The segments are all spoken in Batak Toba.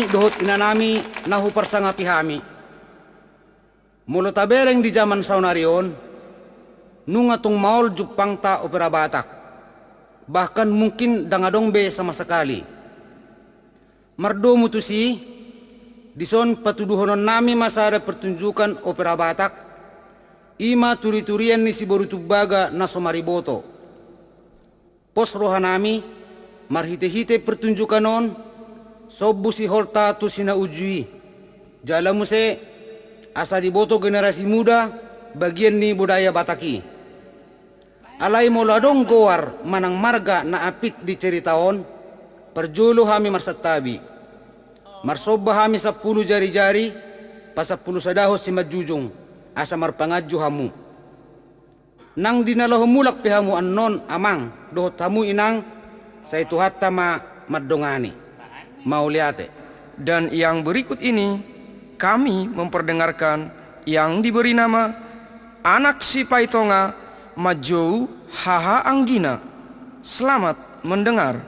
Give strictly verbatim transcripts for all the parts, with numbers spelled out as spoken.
dohot inanami na huparsangapi hami. Molo tabereng di jaman saonari on, nunga tung maol jumpangta opera Batak. Bahkan mungkin ndang adong be sama sekali. Mardomu tusi, dison patuduhononnami ma sada pertunjukan opera Batak, i ma turi-turian ni si Boru Tumbaga na so mariboto. Pos rohanami, marhite-hite pertunjukan on, sombu siholta tu si na uju i. Jala muse, asa diboto generasi muda bagian ni budaya Batak i. Alai molo adong goar manang marga na apik di cerita on, parjolo hami marsantabi. Marsomba hami sampulu jari-jari, pasampulu sadahon simanjujung, asa marpanganju hamu. Nang di na laho mulak pe hamu annon amang, dohot hamu inang, sai Tuhanta ma mandongani. Mauliate. Dan yang berikut ini kami memperdengarkan yang diberi nama Anak Si Paitonga Manjou Haha Anggina. Selamat mendengar.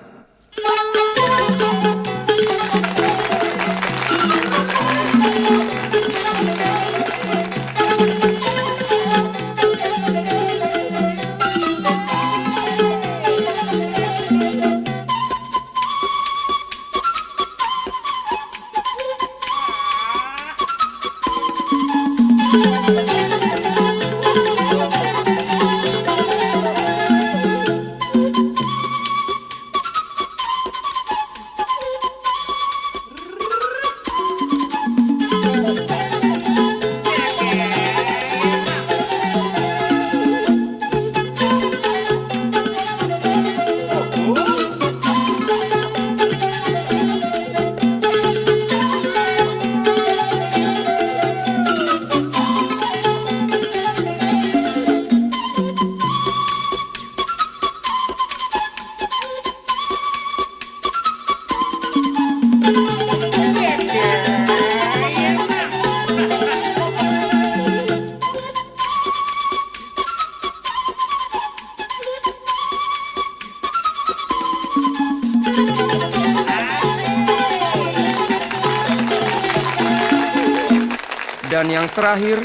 Dan yang terakhir,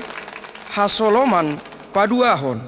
hasoloman paduahon.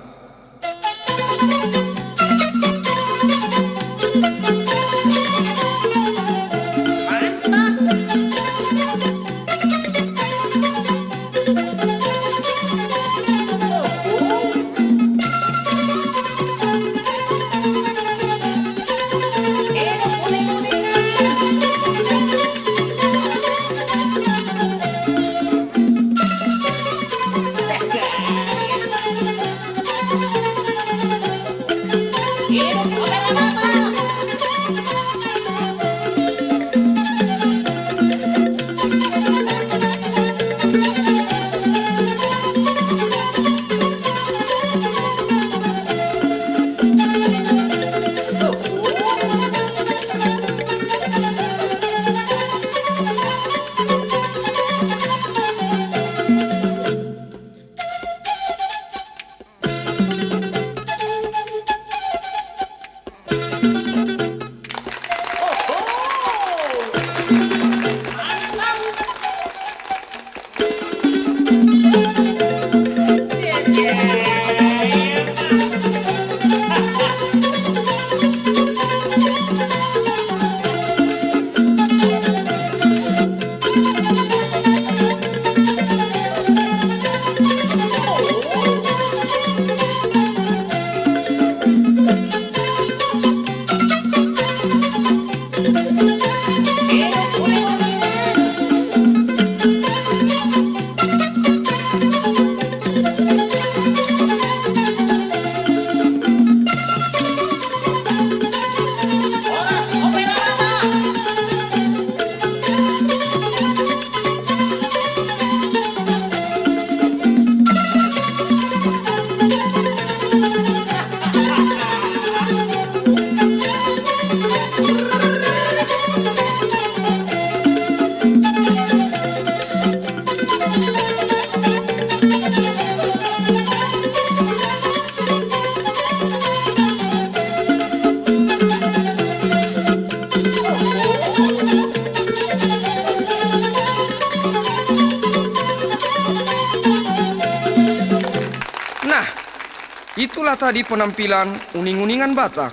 Itulah tadi penampilan uning-uningan Batak.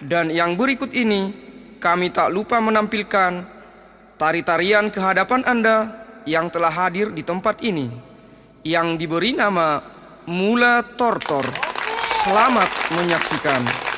Dan yang berikut ini, kami tak lupa menampilkan tari-tarian ke hadapan Anda yang telah hadir di tempat ini, yang diberi nama Mula Tortor. Selamat menyaksikan.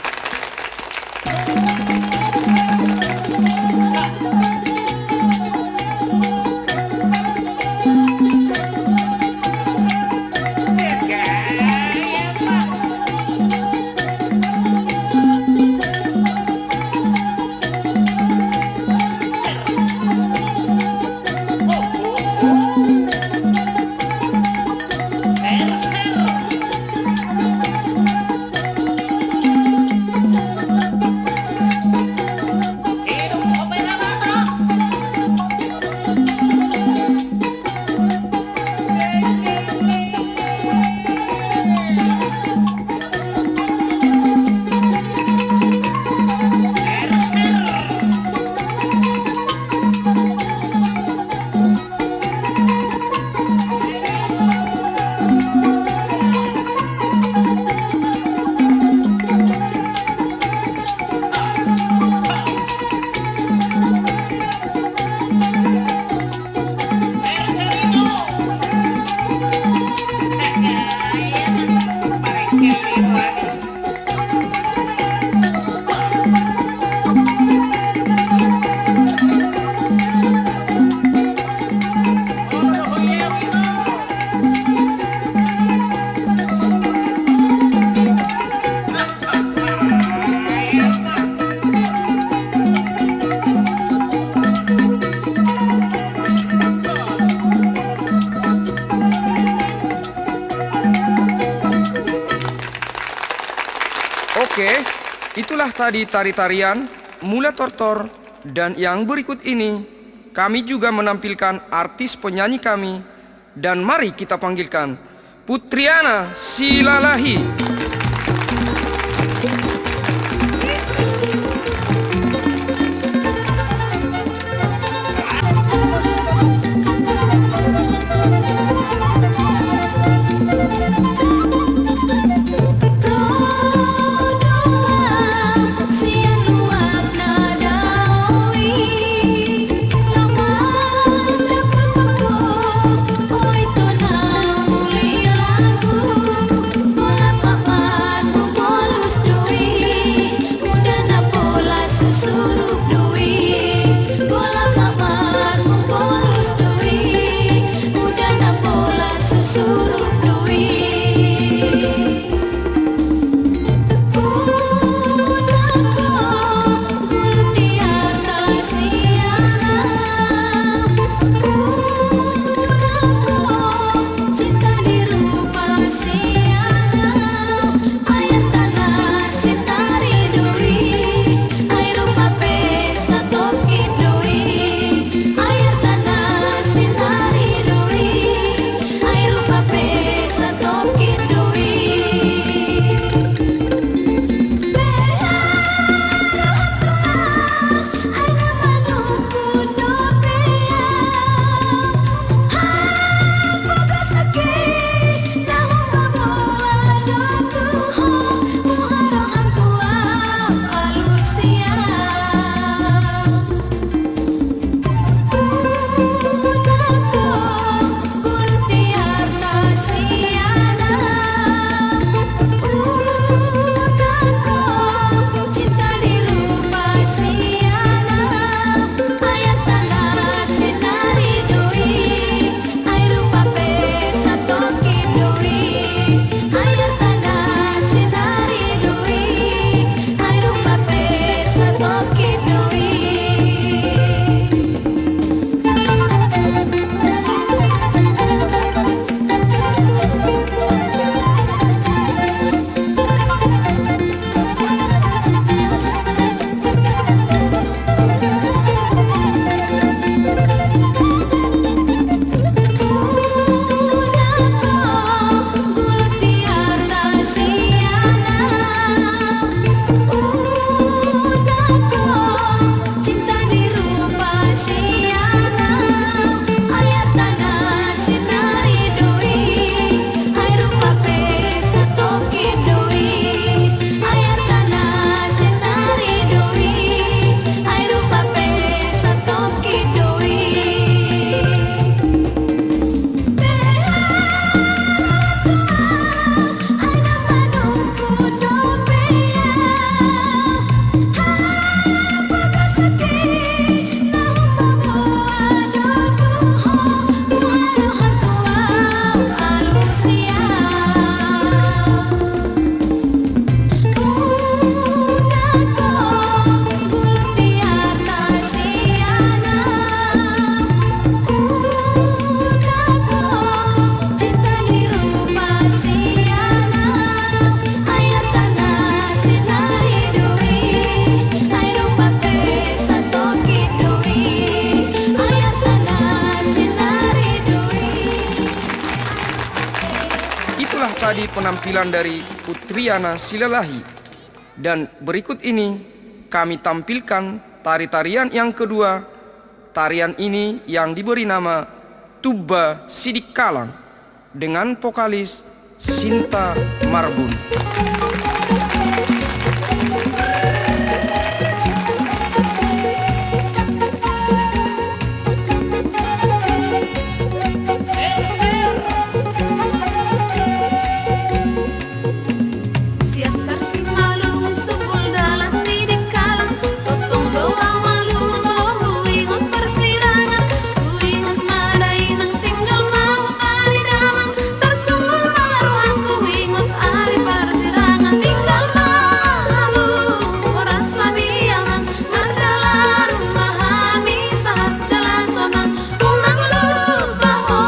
Oke, itulah tadi tari-tarian Mula Tortor, dan yang berikut ini kami juga menampilkan artis penyanyi kami, dan mari kita panggilkan Putriana Silalahi. Itulah tadi penampilan dari Putriana Silalahi. Dan berikut ini kami tampilkan tari-tarian yang kedua. Tarian ini yang diberi nama Tumba Sidikalang dengan vokalis Sinta Marbun. Sian Tarsimalungun sumbul dalan Sidikalang, tongtong do au malungun molo huingot parsirangan. Huingot ma dainang, tinggal ma hutari damang, tarsumbul ma rohangku huingot ari parsirangan. Tinggal ma hamu horas hami amang, mardalan ma hami sahat jala sonang. Unang lupa ho,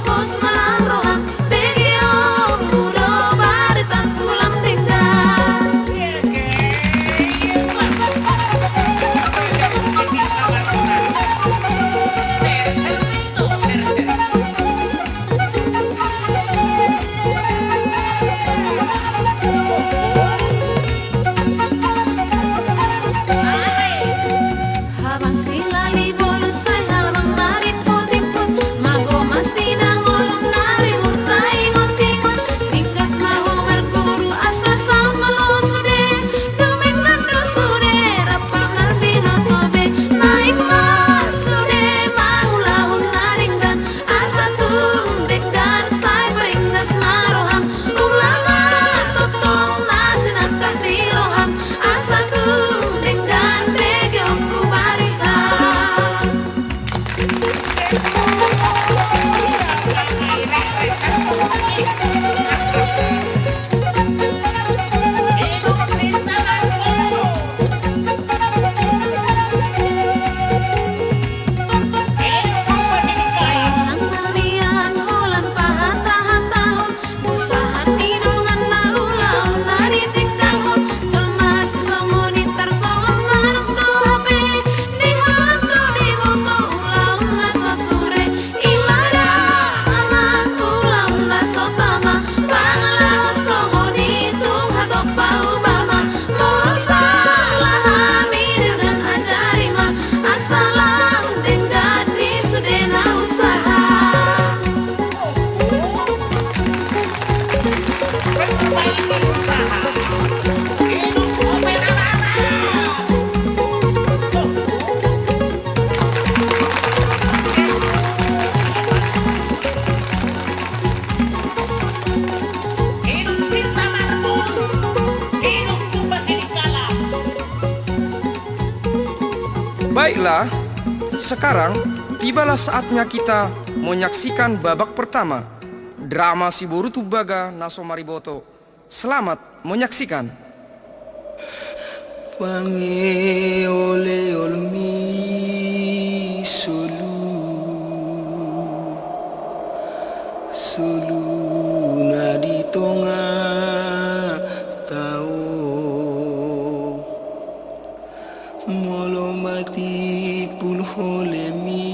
pos ma nang roham, begeonmu do barita tulang denggan. Habang silali bolus, sai habang mariput-iput, mago ma sidang olon na ribur taingot-ingot. Tingkas ma ho marguru asa saut ma lo sude, dumenggan do sude rap marbinoto be. Naeng ma sude mangulahon na denggan, asa tung denggan sai paringgas ma roham. Ula ma tongtong na sinangkap ni roham, asa tung denggan begeonku barita. Sai unang malian holan pahata-hatahon, bosahan ni dongan na ulaon na ditinggalhon. Jolma sisongon i tarsongon manuk do hape, dihalam do diboto ulaon na so ture. I ma da amang ulaon na so tama, pangalahon songon i tung hatop pauba ma. Molo sala hami denggan ajari ma, asa lam denggan di sude na usaha. Baiklah, sekarang tibalah saatnya kita menyaksikan babak pertama drama Si Boru Tumbaga na so mariboto. Selamat menyaksikan. Pangeoleolmi solu, solu na di tonga tao. Molo mati pul holemi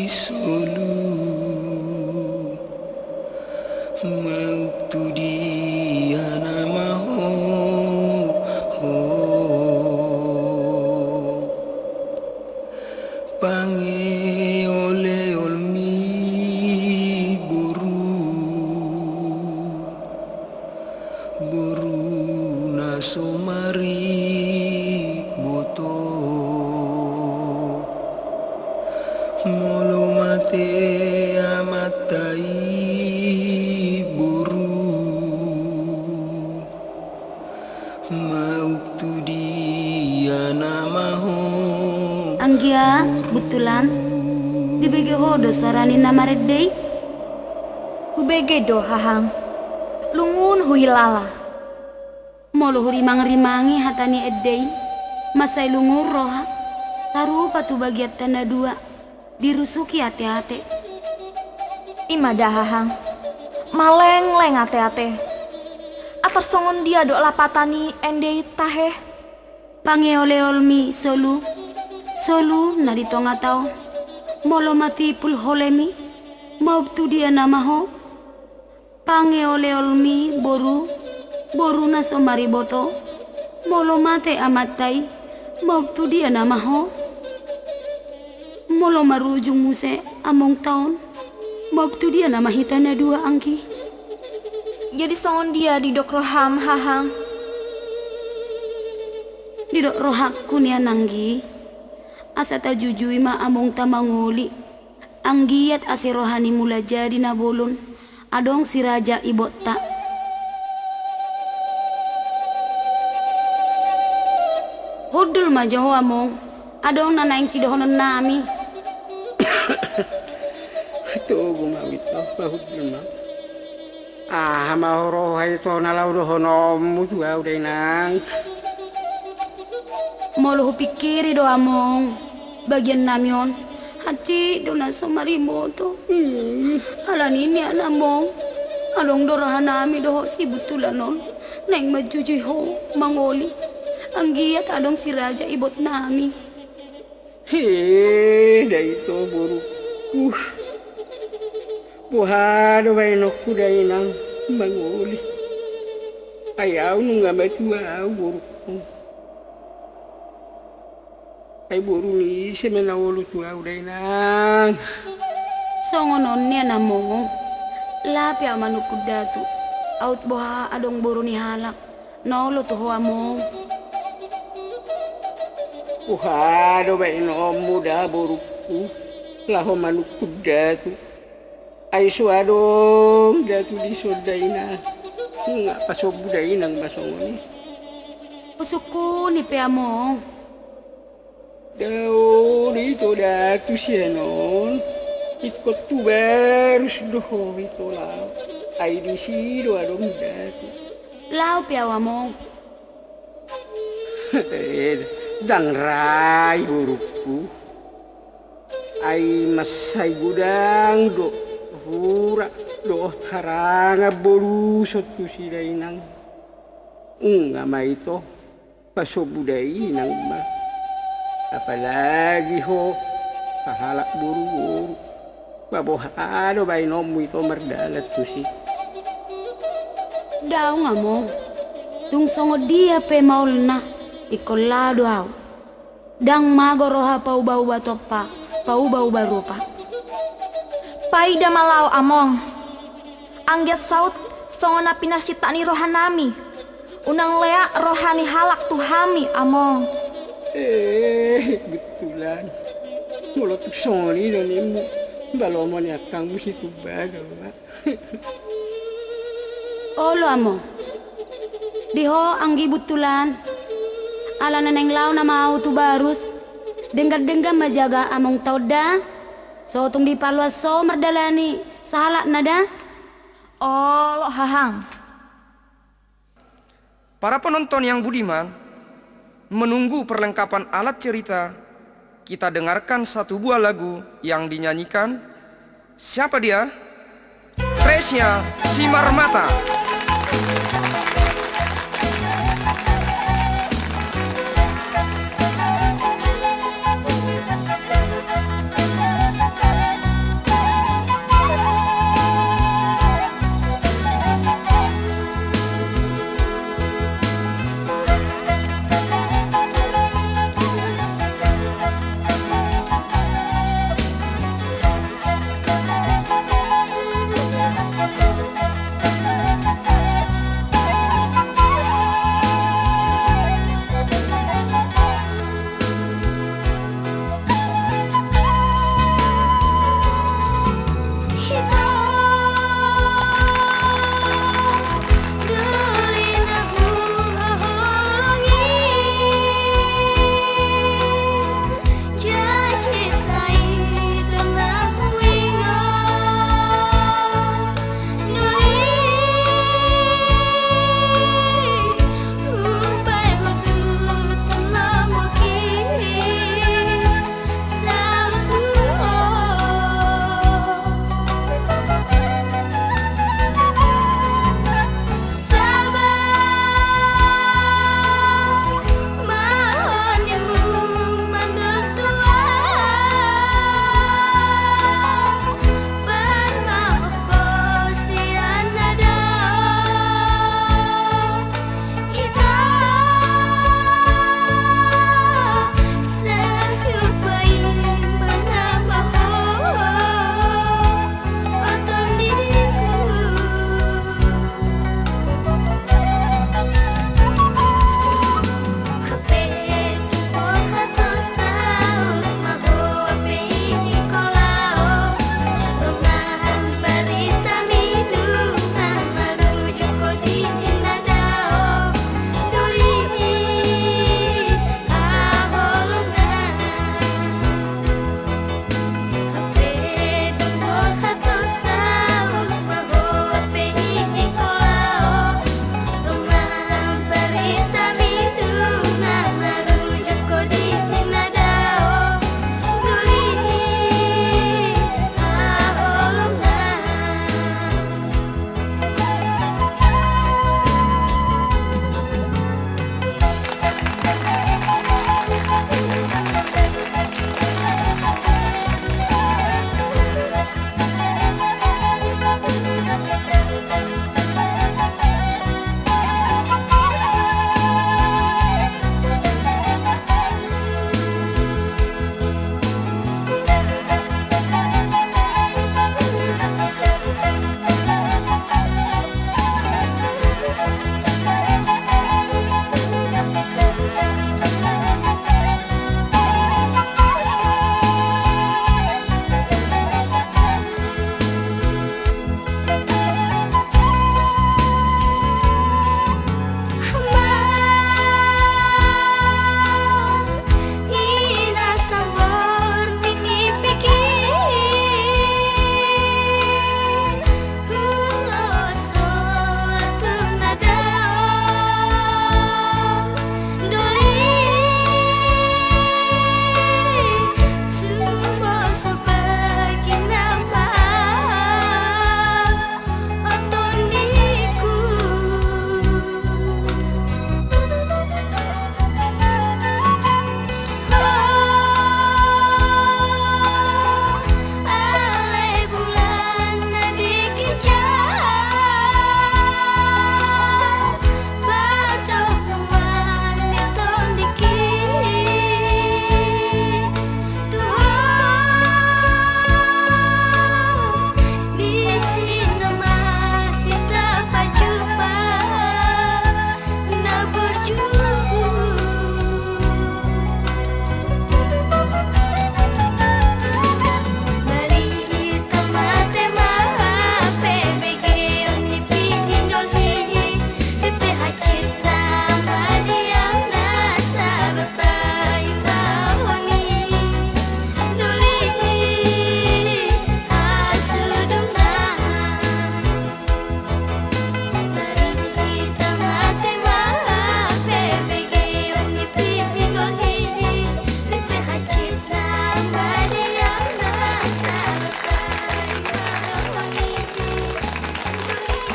solu, maup tu dia nama ho, ho. Pangeoleolmi boru, boru na so mariboto. Molo mate amanta i boru, maup tu dia nama ho. Anggia, boru. Buntulan, dibege ho do soara ni na marende i? Hubege do, hahang. Lungun huhilala. Molo hurimang-rimangi hata ni ende i, mansai lungun roha, tarupa tu bagianta na dua, dirusuki ate-ate. I ma da, hahang. Malengleng ate-ate. Atar songon dia do lapatan ni ende i tahe? Pangeoleolmi solu, solu na di tonga tao. Molo mati pul holemi, maup tu dia nama ho? Pangeoleolmi, boru, boru na so mariboto, molo mate amanta i, maup tu dia nama ho? Molo marujung muse amongta on, maup tu dia nama hita na dua, anggi? Jadi songon dia didok roham, hahang? Didok rohangku nian, anggi, asa tajujui ma amongta mangoli. Anggiat ase roha ni Mulajadi Nabolon adong Si Raja ibotta. Hundul ma jo ho, among, adong na naeng sidohononnami. Togu ma, Wito, pahundul ma. Aha ma ho roha ito na laho dohononmu tu ahu, dainang? Molo hupingkiri do, among, bagiannami on, hansit do na so mariboto. Hmm. Alani i nian, among, adong do rohanami dohot si Buntulan on naeng manjujui ho mangoli. Anggiat adong Si Raja ibotnami. He, da ito, borungku. Boha do baenonku, dainang, mangoli? Ai ahu nunga matua ahu, borungku. Ai boru ni ise ma na olo tu ahu, dainang? Songon on nian, among. Laho pe ahu manungkun datu. Aut boha adong boru ni halak na olo tu ho, among. Boha do baenonmu da, borungku, laho manungkun datu? Ai so adong datu dison, dainang. Nunga pasombu, dainang, ma songon i. Husungkuni pe, among. Dao do ito datu sian on. Ingkon tu Barus do ho ito laho. Ai disi do adong datu. Laho pe ahu, among. Ndang ra i, borungku. Ai mansai godang do rura dohot harangan boluson tusi, dainang. Nunga ma ito pasombu, dainang, ma. Apalagi ho sahalak boruboru. Ba boha do baenonmu ito mardalan tusi? Daong, among. Tung songon dia pe maolna, ingkon laho do ahu. Ndang mago roha paubauba tompa, paubauba rupa. Paida ma laho, among. Anggiat saut songon na pinarsinta ni rohanami. Unang leak roha ni halak tu hami, among. Eh, Buntulan. Molo tung songon i do nimmu, ba lomo ni angkangmu Situmbaga ma. Olo, among. Di ho, anggi Buntulan. Ala na naeng laho nama ahu tu Barus, denggan-denggan ma jaga amongta on da. So tung dipaloas ho mardalani sahalakna da. Olo, hahang. Para penonton yang budiman, menunggu perlengkapan alat cerita, kita dengarkan satu buah lagu yang dinyanyikan. Siapa dia? Presnya Simarmata.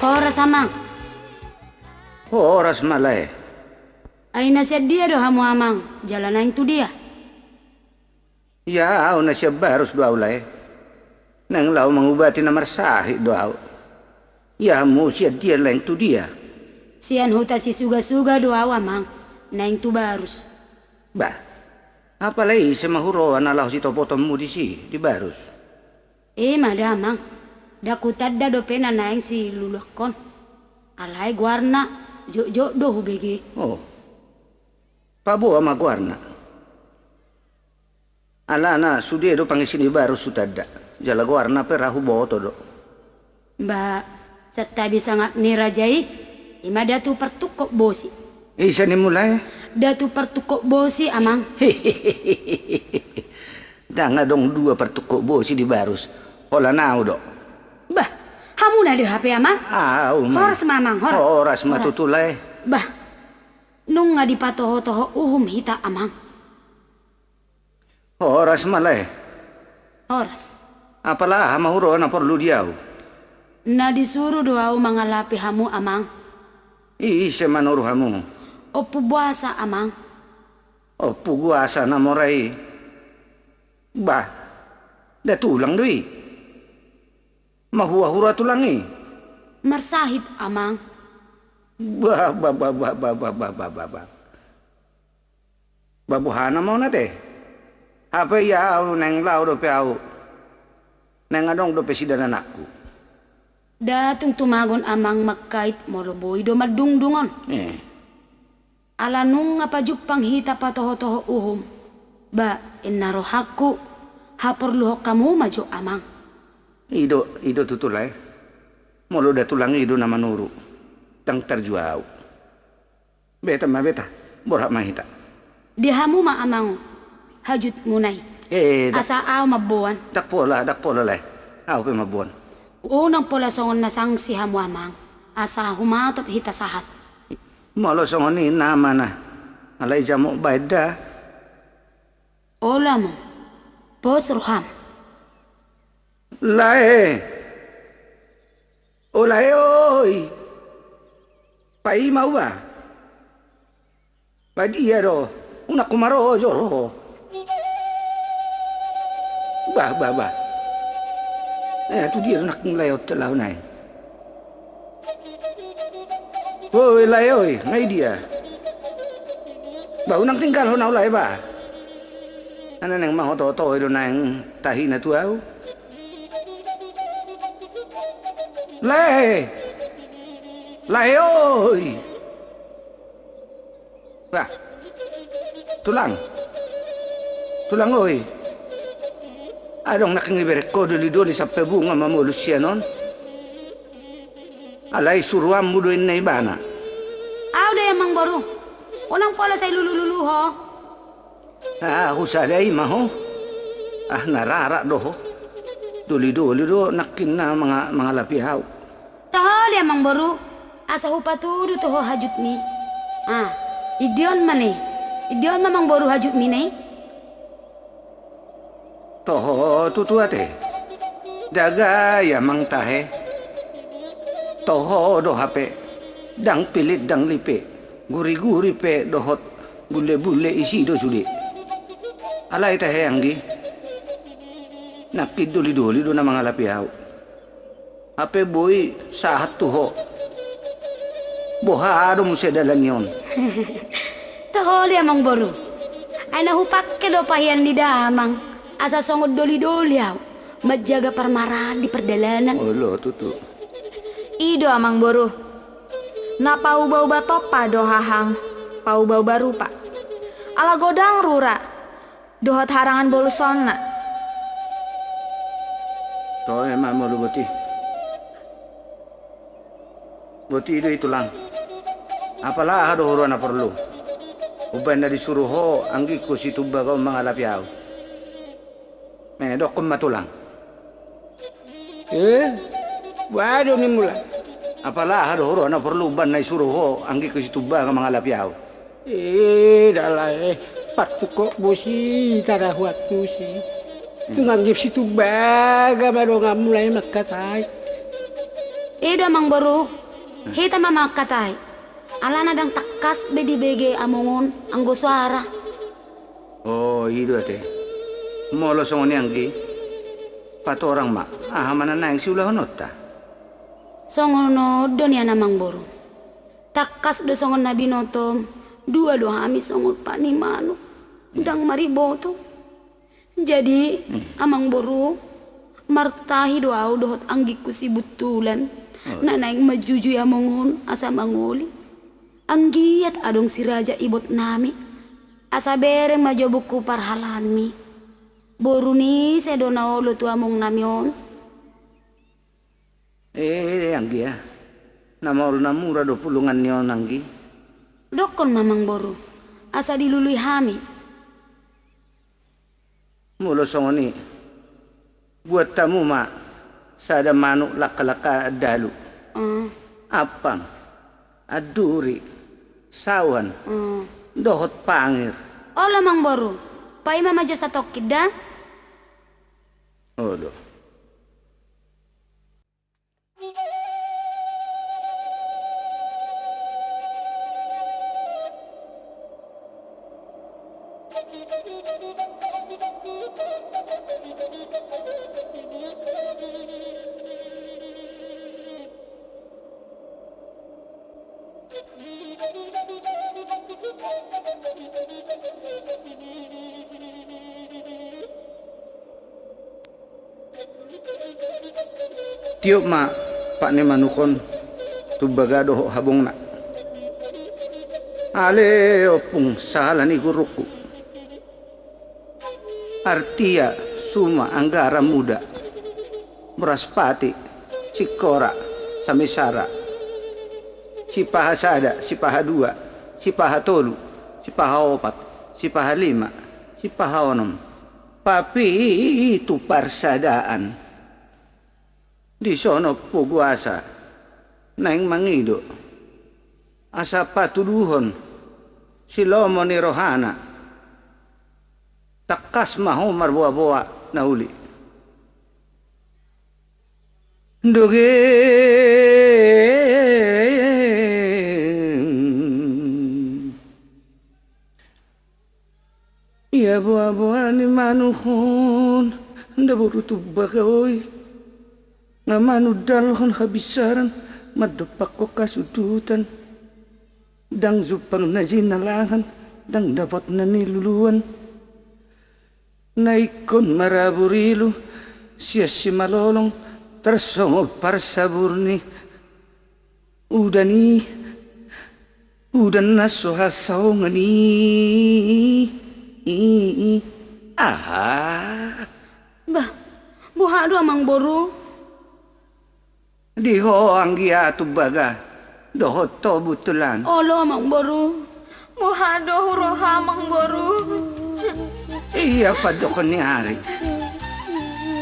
Horas, Amang. Horas ma, lae. Ai na sian dia do hamu, Amang, jala naeng tu dia? Ia ahu na sian Barus do ahu, lae. Naeng laho mangubati na marsahit do ahu. Ia hamu sian dia, naeng tu dia? Sian huta Sisugasuga do ahu, Amang, naeng tu Barus. Bah, apala ise ma huroha na laho sitopotonmu disi, di Barus? I ma da, Amang. Ndang hutanda dope na naeng siluluhon. Alai goarna, jotjot do hubege. Oh. Paboa ma goarna. Alana sude do pangisi ni Barus hutanda. Jala goarna pe ra huboto do. Ba, santabi sangap ni raja i, i ma Datu Partungkot Bosi. Ise ninmu, lae? Datu Partungkot Bosi, Amang. Ndang adong dua Partungkot Bosi di Barus. Holan ahu do. Bah, hamuna do hape, Amang? Ahu ma. Horas ma, Amang, horas. Horas ma tutu, lae. Bah, nunga dipatohotoho uhum hita, Amang. Horas ma, lae. Horas. Apala aha ma huroha na porlu di ahu? Na disuru do ahu mangalapi hamu, Amang. Ise manoru hamu? Ompu Boasa, Amang. Ompu Boasa na mora i? Bah, nda tulang do i? Mahua huroha tulang i? Marsahit, Amang. Bah, bah, bah. Bah, boha nama on ate? Hape ia ahu naeng laho dope ahu. Naeng adong dope sidalananku. Nda tung tumagon, Amang, mangkait molo boi do mandungdung on. Eh. Ala nunga pajumpang hita patohotoho uhum. Ba, inna rohangku, haporluhon hamu ma jo, Amang. I do, i do tutu, lae. Molo nda tulang i do na manoru, ndang tarjua ahu. Beta ma, beta. Borhat ma hita. Di hamu ma, Amang, hajutmuna i. Eh, ndang. Asa ahu mamboan. Ndang pola, ndang pola, lae. Ahu pe mamboan. Unang pola songon na sangsi hamu, Amang. Asa humatop hita sahat. Molo songon i nama na. Alai jamuk baen da. Olo, Amang. Pos roham. Lae. O lae oi. Paima uba. Badia do. Unang humarojo ro. Bah, bah, bah. Eh, tu dia do nangkin lae on laho nai. Oi, lae oi, nga i dia? Bah, unang tinggalhon ahu, lae, bah. Ana naeng mangotootoi do naeng tahina tu ahu. Lae! Lae oi! Bah. Tulang. Tulang oi. Adong nangkin iberek ho dolidoli sampe bunga mamolus sian on. Alai suruanmu do inna ibana. Ahu do i, amangboru. Unang pola sai lulululu ho. Ah, husada i ma ho. Ah, na rarak do ho. Dolidoli do nangkin na manga-, mangalapi ahu. Toho do i, amangboru, asa hupatudu tu ho hajutmi. Ah, idion ma na i. Idion ma, amangboru, hajutmina i. Toho tutu ate. Jaga i, amang tahe. Toho do hape. Ndang pilit ndang lipe. Guriguri pe dohot bulebule isi do sude. Alai tahe, anggi. Nangkin dolidoli do na mangalapi ahu. Hape boi sahat tu ho. Boha do muse dalan ni on. Toho do i, amangboru. Ai na hupangke do pahian ni damang asa songon dolidoli ahu manjaga parmaraan di pardalanan. Olo tutu. I do, amangboru. Na pauba-uba tompa do hahang, pauba-uba rupa. Ala godang rura dohot harangan bolusonna. Toe ma molo boti. Boti do i, tulang. Apala aha do huroha na porlu? Umbaen na disuru ho anggingku Situmbaga on mangalapi ahu. Eh, dokkon ma, tulang. Eh, boha do nimmu, lae? Apala aha do huroha na porlu umbaen na disuru ho anggingku Situmbaga mangalapi ahu? Eh, da, lae, eh, partungkot bosi hita ra huantusi. Hmm. Tung anggingku Situmbaga ma donganmu, lae, mangkatai. I do, Amangboru. Hita ma mangkatai. Alana ndang tangkas be dibege among on anggo soara. O, i do ate. Molo songon i, Anggi, patorang ma, aha ma na naeng siulahononta? Songon on do nian, Amangboru. Tangkas do songon na binotom, dua do hami songon pat ni manuk, ndang mariboto. Jadi, Amangboru, martahi do ahu dohot anggingku si Buntulan, na naeng manjujui among on asa mangoli. Anggiat adong si Raja ibotnami, asa bereng ma jobungku parhalanmi. Boru ni ise do na olo tu amongnami on? E, Anggi, a. Na maol na mura do pulungan ni on, Anggi. Dokkon ma, Amangboru, asa dilului hami. Molo songon i, buat hamu ma sada manuk langka-langka andalu. Ampang, anduri, sawan, dohot pangir. Olo, Amangboru, paima ma jo satongkin da. Olo. Tiop ma pat ni manuk on Tumbaga dohot habongna. Ale ompung sahala ni gurungku. Artia, suma, anggara, muda, boras pati, singkora, samisara, sipaha sada, sipaha dua, sipaha tolu, sipaha opat, sipaha lima, sipaha onom, papitu parsadaan. Dison Ompu Guasa naeng mangido asa patuduhon silomo ni rohana. Tangkas ma ho marboa-boa na uli. Ndoge. Ia boa-boa ni manuk on, nda boru Tumbaga oi. Nga manundalhon habinsaran, mandompakhon hasudutan. Ndang jumpang na jinalangan, ndang dapot na niluluan. Na ingkon marabur ilu, sian Simalolong, tarsongon parsabur ni udan i, udan na so hasaongan i. Aha. Bah, boha do, Amangboru? Di ho anggia Tumbaga, dohot ho Buntulan. Olo, Amangboru. Boha do huroha, Amangboru? Ia pandok ni ari.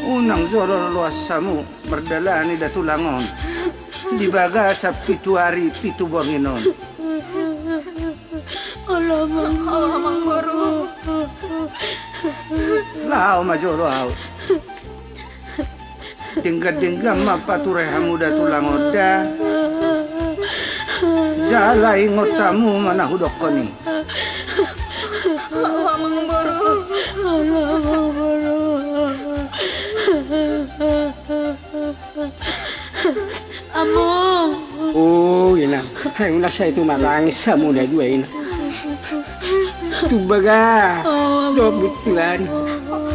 Unang jolo loas hamu mardalani da tulang on di bagasan pitu ari pitu borngin on. Olo, Amangboru. Laho ma jolo ahu. Denggan-denggan ma pature hamu da tulang on da. Jala ingot hamu ma na hudokkon i. Amangboru. Among. O inang, ai unang sai tumatangis hamu na dua inang. Tumbaga. O, Among. Dohot Buntulan.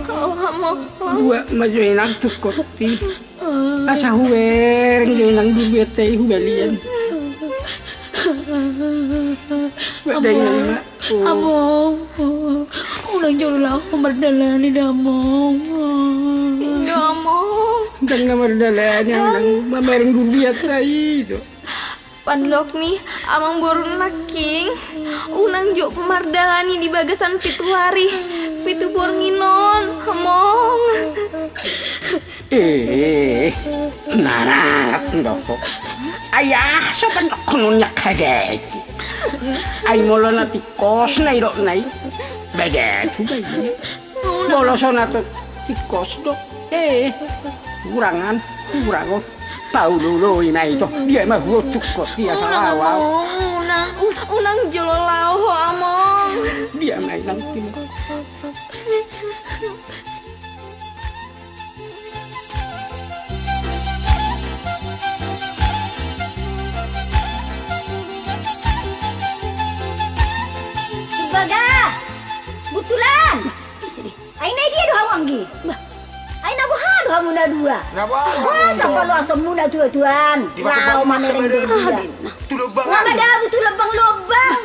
O, Among. Buat ma jo inang tungkotti. Asa hubereng jo inang durbianta i hubalian. Buat da inang ma. Among. Unang jolo laho mardalani da, Among. Inda, Among. Ndang na mardalani, unang mamereng durbianta i do. Pandok ni Amangboru nangkin, unang jo mardalani di bagasan pitu ari pitu borngin on, Among. E, na rap ndoko. Ai aha so pandokkon on nian, hage. Ai molo na tingkos na idok na i, bege tu bege. Molo so na tingkos do, e, kurangan, kurangon. Paululoi na ito, dia ma huocukkon, dia salawa. Among, unang, un-, unang jolo laho ho, Among. Dia ma inang. Baga! Butulan! Ai na dia do hamu anggi? Bah. Ai na boha do hamu na dua? Na boha do hamu? Boha sapaloasonmu na tuatuan? Laho mamereng do dia. Nga madabu tu lombang-lombang.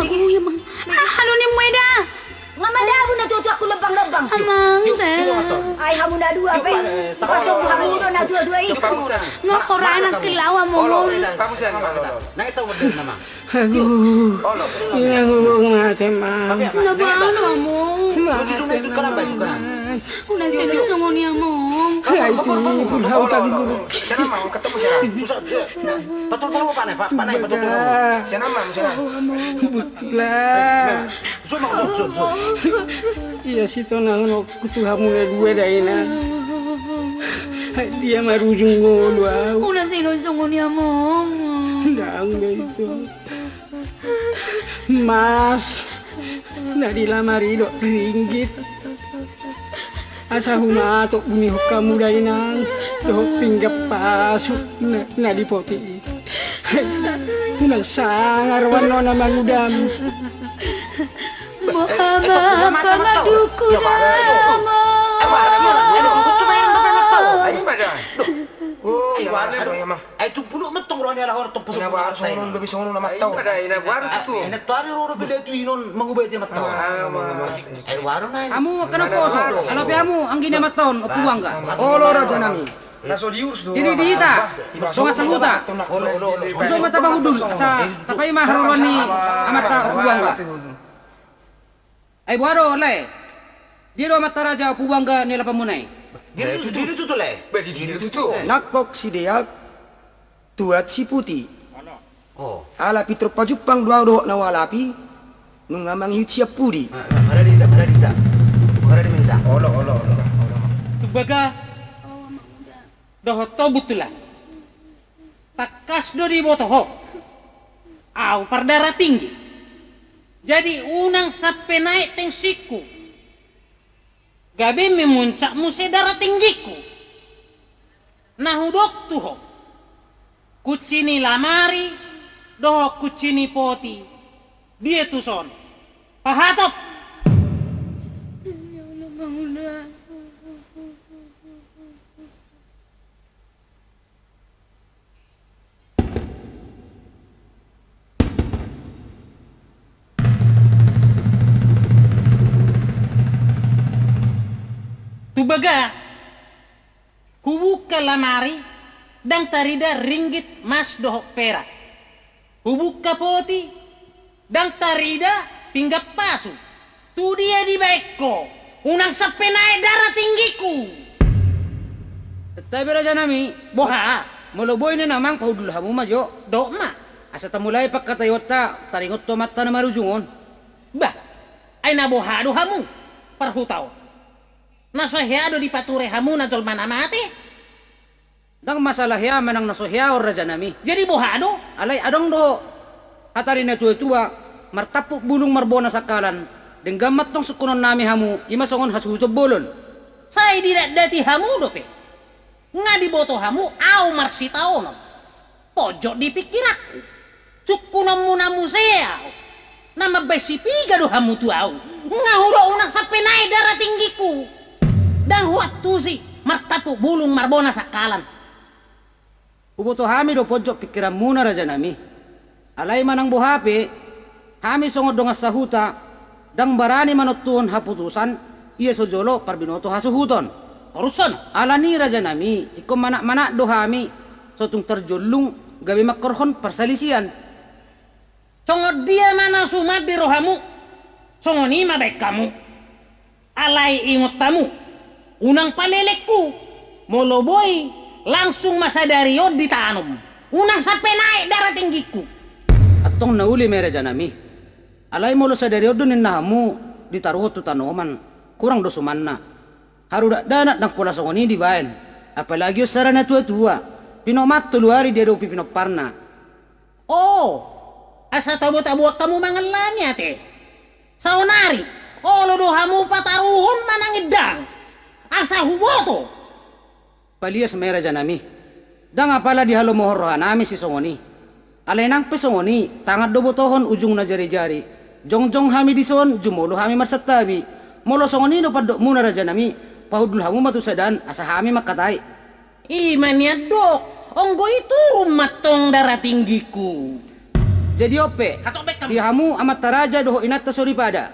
Agung, Amang. Aha do nimmu eda? Nga madabu na tuatuan tu lombang-lombang. Amang, te. Ai hamu na dua pe. Pasonmu hamu do na tuatua i. Nga hora nangkin laho, Among. Olo, olo. Nang ita umur dari nama. Aduh. Olo. Inang, Among, mate, Amang. Na boha do, Among? Mate, Amang. Unang sai do songon i, Among. Ai, tu, pun hau tadi guru. Sian Amang, ketemu sian Amang. Patultulmu, pane, pa-, pane, patultulmu. Sian Amang, sian Amang. Butulan. Sun, Amang, sun, sun, sun. Ia sitonang no kutu hamu na dua dainang. Dia marujung ngolu au. Unang sai do songon i, Among. Ndang be ito. Mas, na di lamari dohot ringgit. Asa humatop bunihon hamu dainang dohot pinggan pasu na, na di poti i. Unang sanga rohana mangudam. Boha ma pangaduku da, Amang. Oh, ia, Amang. Ai tumpulu mentong rohana laho tong pusu. Ina baru songon on, gabe songon on na mattau. Ai, ina baru tu. Ina tu ari ro do pede tu inon mangubati mattau. Ai baru na. Hamu angka na poso, ala pe hamu anggi na mattau, Ompu Bangga. Olo, raja nami. Na so diurus do. Jadi di hita songon sahuta. Olo, olo, olo. Songon ma tapahundul, asa tapaima haroroan ni amanta, Ompu Bangga. Ai boha do, lae? Dia do amanta raja, Ompu Bangga, ni alapanmuna i. Dia do tutu, lae. Nangkok sideak, tuat siputi. Ala pintor pajumpang do au dohot na hualapi, nunga mangihut sian pudi. Maradi hita, maradi hita. Maradi ma hita. Olo, olo, olo. Tumbaga. Dohot ho, Butulan. Tangkas do diboto ho, au pardara tinggi. Jadi unang sampe naek tensingku, gabe memuncak muse dara tinggiku. Na hudok tu ho, kunci ni lamari dohot kunci ni poti, dia tuson? Pahatop! Tumbaga, hubuka lamari, ndang tarida ringgit, mas dohot perak. Hubuka poti, ndang tarida pinggan pasu. Tu dia dibaen ho, unang sampe naek dara tinggiku. Tahe be, raja nami. Boha? Molo boi nian, amang, pahundul hamu ma jo. Dok ma. Asa tamulai pangkataionta, taringot tu amanta na marujung on. Bah, ai na boha do hamu parhuta on? Na so hea do dipature hamu na jolma na mate? Ndang masalah hea manang na so hea on, raja nami. Jadi boha do? Alai adong do hata ni na tuatua, martampuk bulung marbona sangkalan, denggan ma antong sungkunon nami hamu, i ma songon hasuhuton bolon. Sai didatdati hamu dope. Nga diboto hamu au marsitaonon. Pojok di pingkiranku. Sungkunonmuna muse au. Na mambaen sipiga do hamu tu au. Nga hudok unang sampe naek dara tinggiku. Ndang huantusi martampuk bulung marbona sangkalan. Huboto hami do pojok pingkiranmuna, raja nami. Alai manang boha pe, hami songon dongan sahuta, ndang barani manontuhon haputusan, ia so jolo parbinoto hasuhuton. Torus on. Alani, raja nami, ingkon manat-manat do hami, so tung tarjollung gabe mangkorhon parsalisian. Songon dia ma na sumande rohamu, songon i ma baen hamu. Alai ingot hamu, unang palelengku, molo boi langsung ma sadari on ditanom, unang sampe naek dara tinggingku. Antong na uli ma i, raja nami. Alai molo sadari on do ninna hamu ditaruhon tu tanoman, kurang do sumanna. Haru dakdanak ndang pola songon i dibaen, apalagi on sada na tuatua. Pinomat tolu ari diadopi pinomparna. O, asa tabo-taboan hamu mangalami ate. Saonari, olo do hamu pataruhon manang indang. Asa huboto. Palias ma i, rajanami. Ndang apala dihalomohon rohanami sisongon i. Alai nang pe songon i, tangan do botohon ujungna jari-jari. Jongjong hami dison, jumolo hami marsantabi. Molo songon i do pandokmuna, rajanami, pahundul hamu ma tu sadaan, asa hami mangkatai. I ma nian dok, anggo i turun ma antong daratinggingku. Jadi on pe, di hamu amanta raja dohot inanta soripada.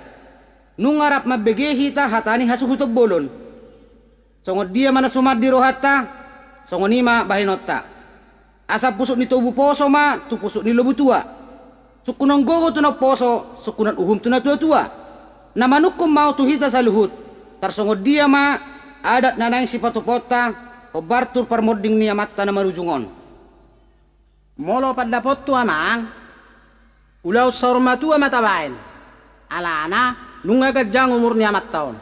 Nunga rap mambege hita hata ni hasuhuton bolon. Songon dia ma na suman di rohanta, songon i ma bahenonta. Asa pusuk ni tobu poso ma tu pusuk ni lobu tua. Sungkunan gogo tu na umposo, sungkunan uhum tu na tua-tua. Na manungkun ma on tu hita saluhut, tarsongon dia ma adat na naeng sipatupaonta, hombar tu parmonding ni amanta na marujung on. Molo pandapothu amang, ulaon saur matua ma tabaen, alana nunga ganjang umur ni amanta on.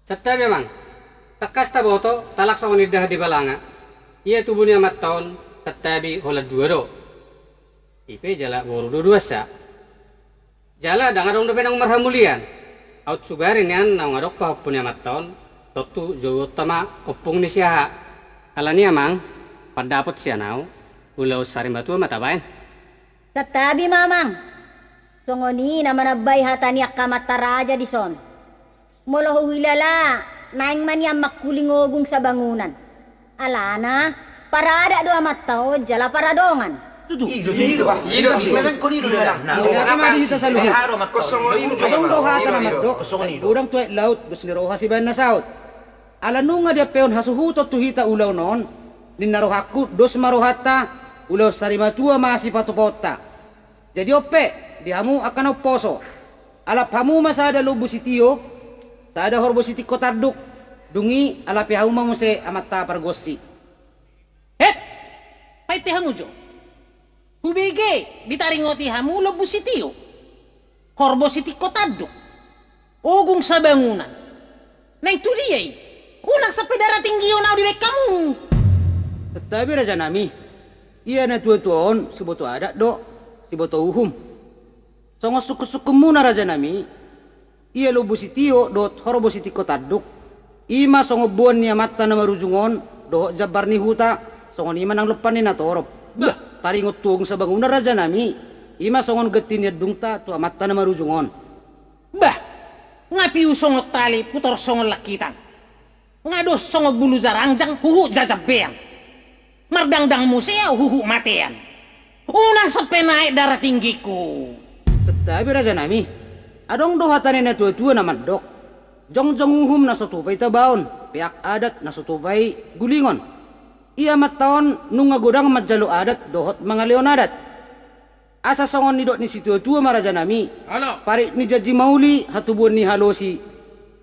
Santabi amang, tangkas taboto, talang songon indahan di balanga. Ia tubu ni amanta on, santabi holan dua do. I pe jala boru do duansa. Jala ndang adong dope naung marhamulian. Aut sugari nian naung adong pahompu ni amanta on, tontu jouonta ma ompung ni siaha. Alani amang, pandapot sian au, ulaon sari matua ma tabaen. Santabi ma amang. Songon i na manambai hata ni angka amanta raja dison. Molo huhilala, naeng ma nian mangkuling ogung sabangunan. Alana, paradat do amanta on jala paradongan. Tutu. I do, i do, bah. I do, i do, bah. Memang kon i do dalan. Nah, i do, bah. Hata ma di hita saluhut. Adong do hata na mandok, godang tu aek laut, dos ni roha sibaen na saut. Ala nunga diampehon hasuhuton tu hita ulaon on, ninna rohangku, dos ma rohanta, ulaon sari matua ma sipatupaonta. Jadi on pe, di hamu angka na umposo. Alap hamu ma sada lombu sitio, sada horbo sitingko tanduk, dung i alapi hamu ma muse amanta pargonsi. He! Painte hamu jo. Hubege ditaringoti hamu lombu sitio, horbo sitingko tanduk, ogung sabangunan. Naeng tu dia i? Unang sampe daratinggihon au dibaen hamu. Santabi rajanami. Ia na tua-tua on, siboto adat do, siboto uhum. Songon sungkun-sungkunmuna rajanami, ia lombu sitio dohot horbo sitingko tanduk, i ma songon boan ni amanta na marujung on, dohot jambar ni huta, songon i ma nang lompan ni natorop. Bah. Taringot tu ogung sabangunan rajanami, i ma songon ganti ni andungta tu amanta na marujung on. Bah, nga piu songon tali, putor songon langkitan. Nga dos songon bulu jarangjang, huhut jajambean. Mardangdang muse au huhut matean. Unang sampe naek daratinggingku. Santabi rajanami. Adong do hata ni na tua-tua na mandok. Jongjong uhum na so tupa i tabaon, peak adat na so tupa i gulingon. Ia amanta on nunga godang manjalo adat dohot mangalehon adat. Asa songon nidok ni situa-tua ma rajanami. Parik ni janji mauli, hatubuan ni halosi.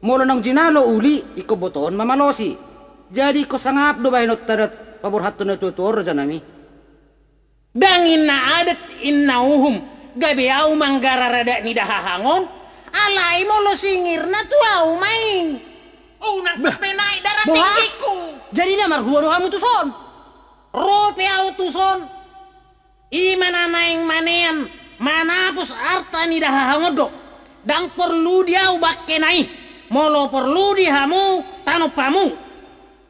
Molo naung jinalo uli, ingkon botohon ma malosi. Jadi ingkon sangap do bahenonta na paborhathon na tua-tua on rajanami. Ndang inna adat, inna uhum, gabe au manggara radat ni dahahang on, alai molo singirna tu au ma i. Unang sampe naek daratinggingku. Jadi na marhua do hamu tuson? Ro pe au tuson. I ma na naeng manean, manapus arta ni dahahang on do. Ndang porlu di au bangkena i. Molo porlu di hamu, tanom hamu.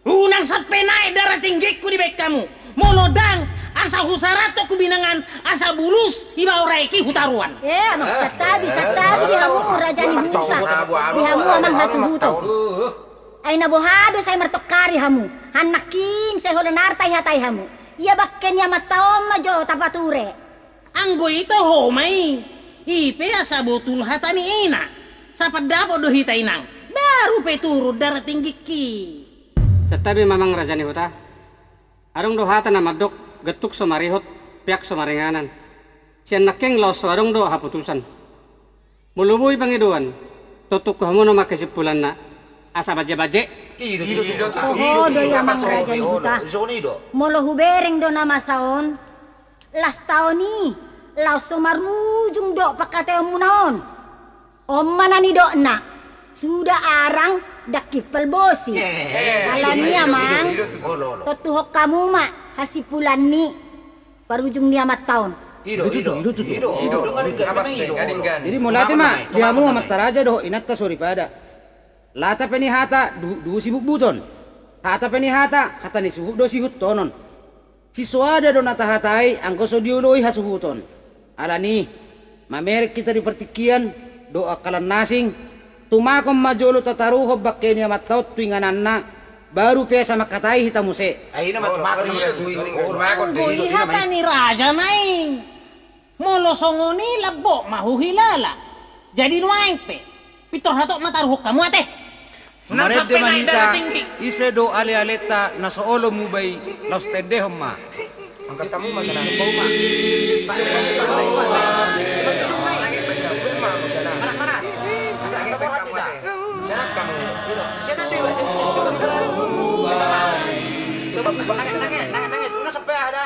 Unang sampe naek daratinggingku dibaen hamu. Molo ndang, asa husarathon hubinangan, asa bulus, iba ora eki hutaruan. Eh, amang, santabi, santabi di hamu, raja ni huta. Di hamu, amang, hasuhuton. Ai na boha do sai martongkari hamu. Hannangkin sai holan arta ihatai hamu. Ia bangke ni amanta on ma jo tapature. Anggo i toho ma i. I pe asa botul hata ni ina. Sapandapot do hita inang. Baru pe turun daratinggingki. Santabi ma amang raja ni huta. Adong do hata na mandok, gantung so marihot, peak so maringanan. Sian nangkin laos so adong do haputusan. Molo boi pangidoan, tontu tu hamu nama kesimpulanna. Asa bajebajek. I do, i do, i do, i do. Toho do i amang raja ni huta. Molo hubereng do na masa on, las taon i, laos so marujung do pangkataionmuna on. On ma na nidokna, suda arang ndang himpal bosi. Alani amang, tontuhon hamu ma. hasimpulan ni parujung ni amanta on. I do, i do, i do, i do. Jadi mauliate ma di hamu amanta raja dohot inanta soripada. Lata pe ni hata, du, du sibutbuton. Hata pe ni hata, hata ni suhut do sihuthononhon. Sisoada do na tahatai anggo so dioloi hasuhuton. Alani, mamereng hita di partingkian dohot angka na asing, tumakon ma jolo tataruhon bangke ni amanta on tu ingananna, baru pe asa mangkatai hita muse. Ai na ma tumakon, tumakon. Anggo i hata ni raja naeng. Molo songon i lambok ma huhilala. Jadi nuaeng pe pintor hatop ma taruhon hamu ate. Marende ma hita, ise do alealenta na so olo muba i, laos tendehon ma. Angkat hamu ma sana, bau ma. Mana, mana? Asa, asa borhat hita. Sana hamu. Sana hamu. Coba, nangis, nangis, nangis, nangis. Una sampe ada.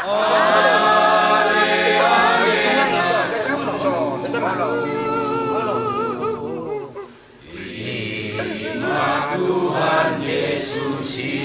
Tuhan Yesus i.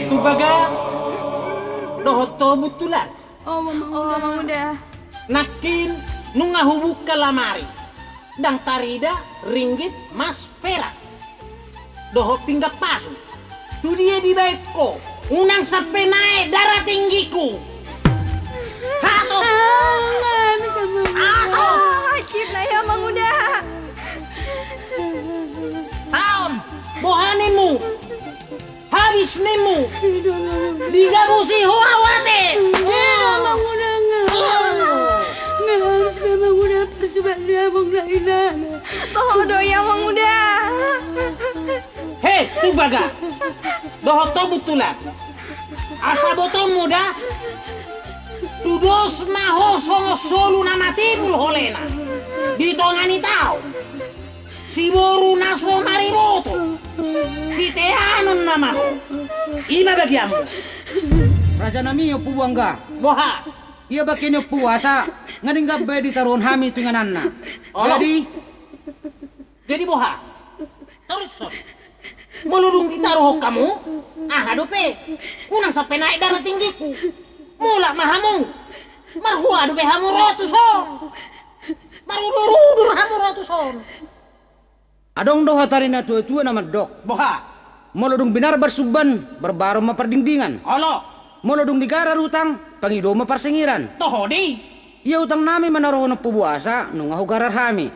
Tubaga dohot ho Buntulan. O, Amang Uda. Nangkin nunga hubuka lamari, ndang tarida ringgit, mas, perak dohot pinggan pasu. Tu dia dibaen ho? Unang sampe naek darah tinggiku. Hatop. Hatop. Taon. Boha ninmu? Habis ninmu. Digabusi ho au ate. Amang Uda, nga. Nga habis be Amang Uda parsubahan ni amang na inana. Toho do i Amang Uda. He, Tubaga dohot ho Buntulan. Asa botoonmu da. Tudos ma ho songon solu na matibul holena di tonga ni tao. Siboru na so mariboto. Siteanon nama ho. I ma bagianmu. Raja nami Ompu Buangga. Boha? Ia bangke ni Ompu Buasa nga denggan be ditaruhon hami tu ingananna. Jadi? Jadi boha? Tarushon. Molo dung ditaruhon hamu, aha dope? Unang sampe naek darah tinggiku. Mulak ma hamu. Marhua dope hamu ro tuson? Marudurudur hamu ro tuson? Adong do hata ni natuatua na mandok. Boha? Molo dung binarbar sumban, barbaron ma pardingdingan. Olo. Molo dung digarar utang, pangidoon ma parsingiran. Toho do i. Ia utang nami manaruhon Ompu Buasa, nunga hugarar hami.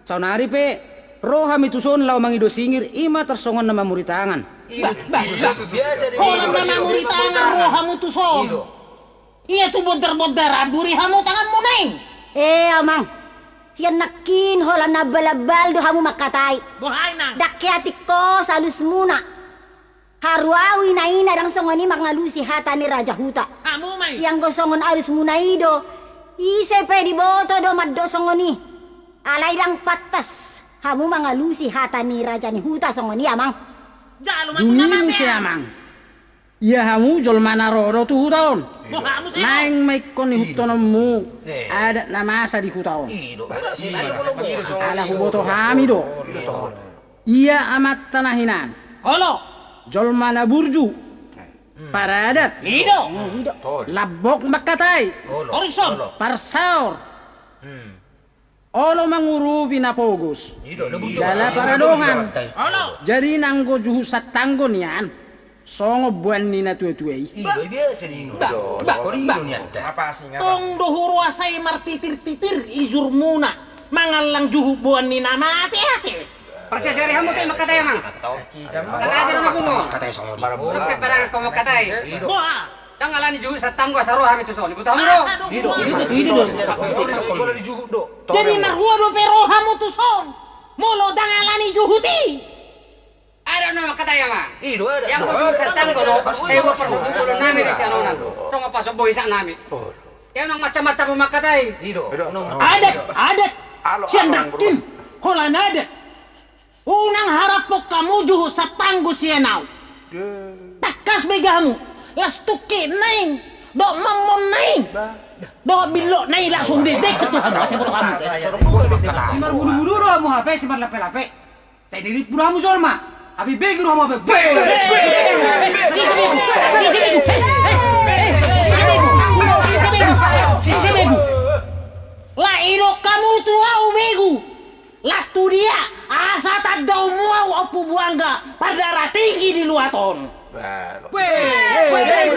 Saonari pe ro hami tuson laho mangido singir, i ma tarsongon na mamuri tangan. Bah, bah, bah. Holan na mamuri tangan ro hamu tuson. Ia tu bondarbodaran duri hamu tanganmuna i. E Amang, sian nangkin holan na ambalambal do hamu mangkatai. Boha i nang? Ndang heatik ho salusmuna. Haru au inaina ndang songon i mangalusi hata ni raja huta. Hamu ma i. Ia anggo songon alusmuna i do, ise pe diboto do mandok songon i. Alai ndang pantas hamu mangalusi hata ni raja ni huta songon i Amang. Dung i muse Amang. Ia hamu jolma na ro do tu huta on. Naeng ma ingkon ihuthononmu adat na masa di huta on. Ala huboto hami do. Ia amanta na hinan. Olo. Jolma na burju. Paradat. I do. Lambok mangkatai. Parsaor. Olo mangurupi na pogos. Jala paradongan. Jadi nanggo juhut santanggo nian. Songon boan ni natuatua i. Tong do huruasai marpipirpipir ijurmuna mangallang juhut boan ni na mateate. Parsiajari hamu tu i mangkatai Amang. Ndang ajar na pungu. Ndang sembarangan ho mangkatai. Boha? Ndang alani juhut santanggo asa ro hami tuson. Diboto hamu do. Jadi marhua dope ro hamu tuson molo ndang alani juhut i? Adong na mangkatai Amang. Ia anggo juhut santanggo do, sai boan parsombu bolon nami do sian on. Songon pasombu isak nami. Emang macam-macam mangkatai. Adat, adat. Sian dangkin, holan adat. Unang haraphon hamu juhut santanggo sian ahu. Tangkas bege hamu. Las tungkit naing dohot mammon naing dohot billok naing langsung dendek tu hamu, asa boto hamu. Marbudu-budu do hamu hape, simarlape-lape. Sai nirimpu do hamu jolma. Hape begu do hamu hape. Ise begu? Ise begu? Ise begu? Ise begu? Ise begu? Lae, didok hamu tu ahu begu. Laos tu dia asa tandaonmu ahu Ompu Buangga Pardara Tinggi di luat on? Ise begu?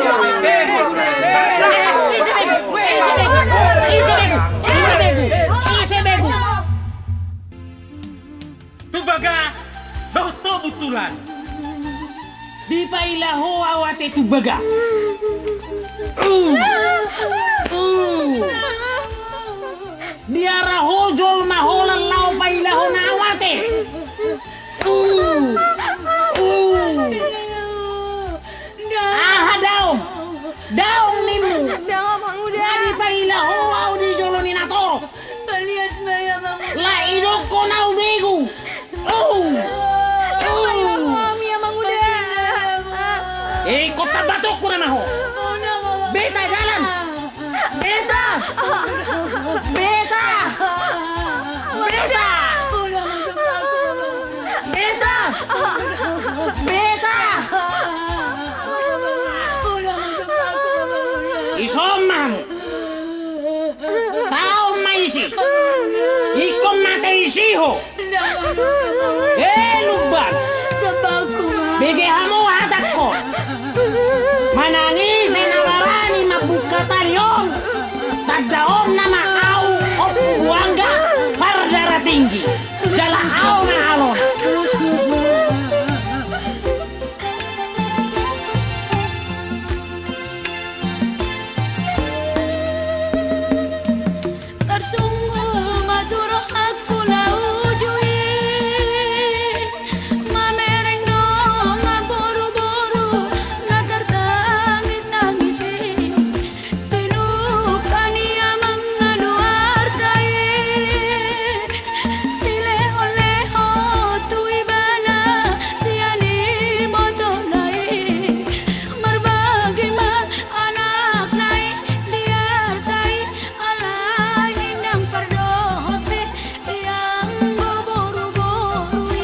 Ise begu? Ise begu? Ise begu? Tumbaga dohot tobu tulang. Dipaila ho ahu ate Tumbaga. Diara ho jolma holan laho pailahon ahu ate. Aha daong? Daong ninmu. Daong, Amanguda. Nga dipaila ho ahu di jolo ni natorop. Palias ma i, Amanguda. Lae, didokkon ahu begu. Palias ma i, Amanguda. Eh, ingkon tambatokku nama ho. Beta dalan. Beta. Beta. Beta. Beta! Beta! Ison ma hamu. Taon ma isi. Ingkon mate isi ho. Eh, lumban. Bege hamu hatangkon. Manang ise na barani mambuka tali on, tandaonna ma ahu Ompu Buangga Pardara Tinggi. Jala ahu ma halona. Tarsunggul ma tu rohangku na uju i, mamereng dongan boruboru na tartangistangis i. Pinungka ni amangna do arta i, silehonlehon tu ibana sian ibotona i. Marbagi ma anakna i di arta i, alai ndang pardohot be i anggo boruboru i,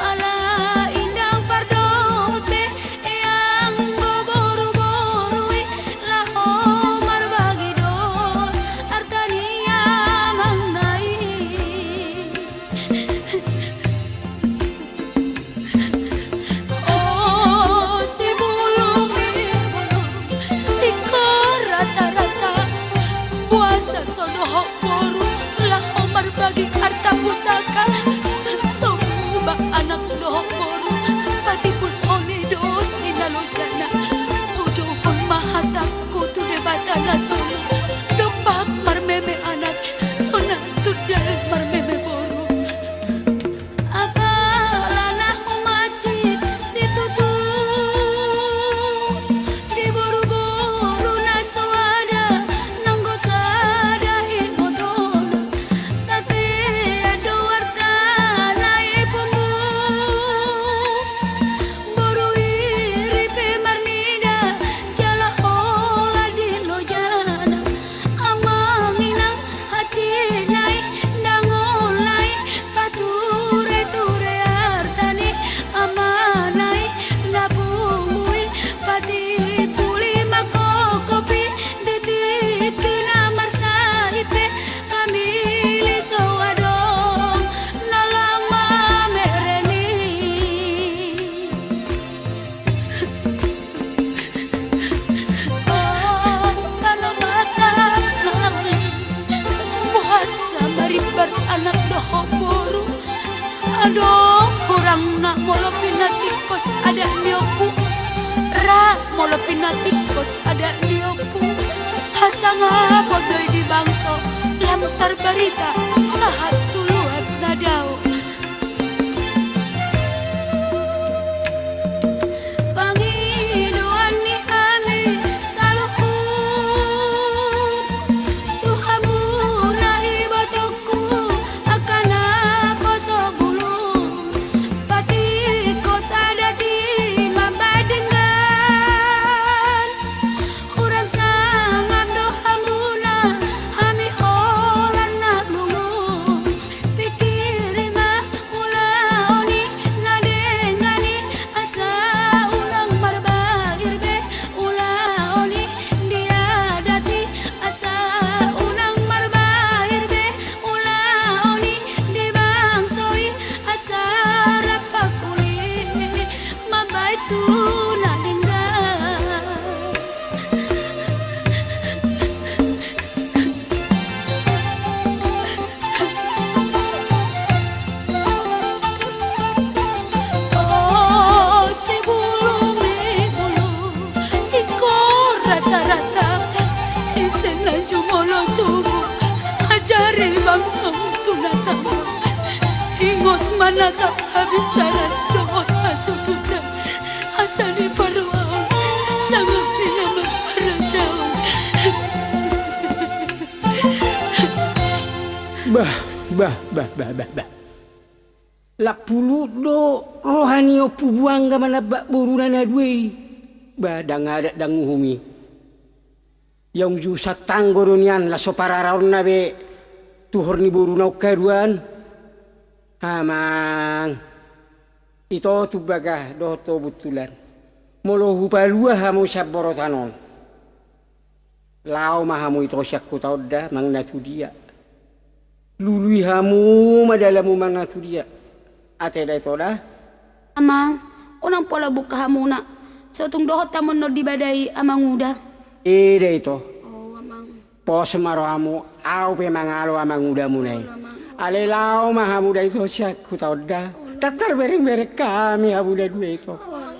alai ndang pardohot be i anggo boruboru i, laho marbagi dos arta ni amangna i. O sibulung ni boru, ingkon ratarata, boasa so dohot boru laho marbagi arta pusaka? So muba anak dohot boru, patimbulhon i dos di na lojana. Hujouhon ma hatangku tu Debata na tolu, dompak marmeme anak, sonang tundal marmeme boru. Apala na humansit situtu di boruboru na soada, nanggo sada ibotona, tatean do artana i pungu. Boru i ripe marnida jala holan di lojana, amang inang hansit nai, ndang olo nai patureture arta ni amana i na pungu i, patimbul i mangkokop i di tingki na marsahit pe, pamili so adong na lang mamereng i. O tano Batak na lauli, boasa marimbar anak dohot boru? Adong hurangna molo pinatingkos adat ni ompu, ra molo pinatingkos adat ni ompu. Hasangapon do i di bangso, lam tarbarita sahat tu luat na dao. Pangidoan ni hami saluhut Langsung tu na tama. Ingot manatap habisaran dohot hasuhuton. Asa diparrohahon sangap ni na marharajaon. Bah, bah, bah, bah, bah, bah. Lam pulut do roha ni Ompu Buangga manambak boruna na dua i. Bah, ndang adat ndang uhum i. Ia unjung santanggo do nian, laos so pararaonna be tuhor ni boruna on haduan. Amang, ito Tumbaga dohot ho Buntulan, molo hupalua hamu sian borotan on, laho ma hamu ito sian Hutaonda manang na tudia. Lului hamu ma dalanmu manang na tudia. Ate da ito da. Amang, unang pola bungka hamuna. So tung dohot hamu annon di bada i, Amanguda. Ida ito. O, Amang. Pos ma rohamu, ahu pe mangalo amangudamuna i. Olo, Amang. Alai laho ma hamu da ito sian Hutaonda. Olo. Ndang tarberengbereng hami hamu na dua ito. Olo, Amang.